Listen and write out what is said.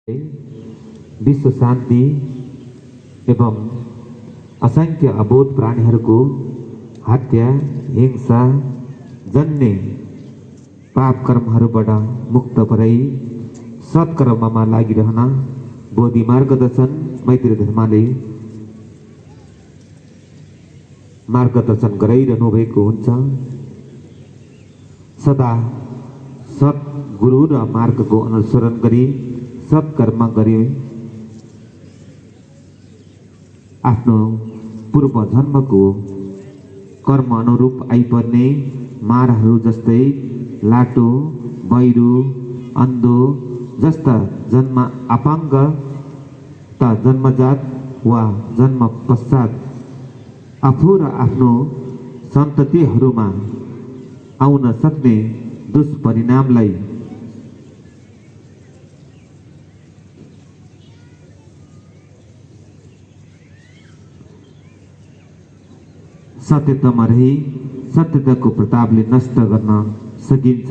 विश्व शान्ति एवं असंख्य अबोध प्राणीहरूको हत्या हिंसा जन्य पाप कर्महरूबाट मुक्त भई सत्कर्ममा लागिरहन बोधि मार्गदर्शन मैत्री धर्मले मार्गदर्शन गराइरहनु भएको हुन्छ। सदा सद्गुरु र मार्गको अनुसरण गरी सत्कर्म गरी आफ्नो पूर्व जन्मको कर्म अनुरूप आइपर्ने मारहरू जस्तै लाटो बहिरो अन्धो जस्ता जन्म अपाङ्ग त जन्मजात वा जन्म पश्चात आफू र आफ्नो सन्ततिहरूमा आउन सक्ने दुष्परिणामलाई सत्यतामा रही सत्यताको प्रतापले नष्ट गर्न सकिन्छ।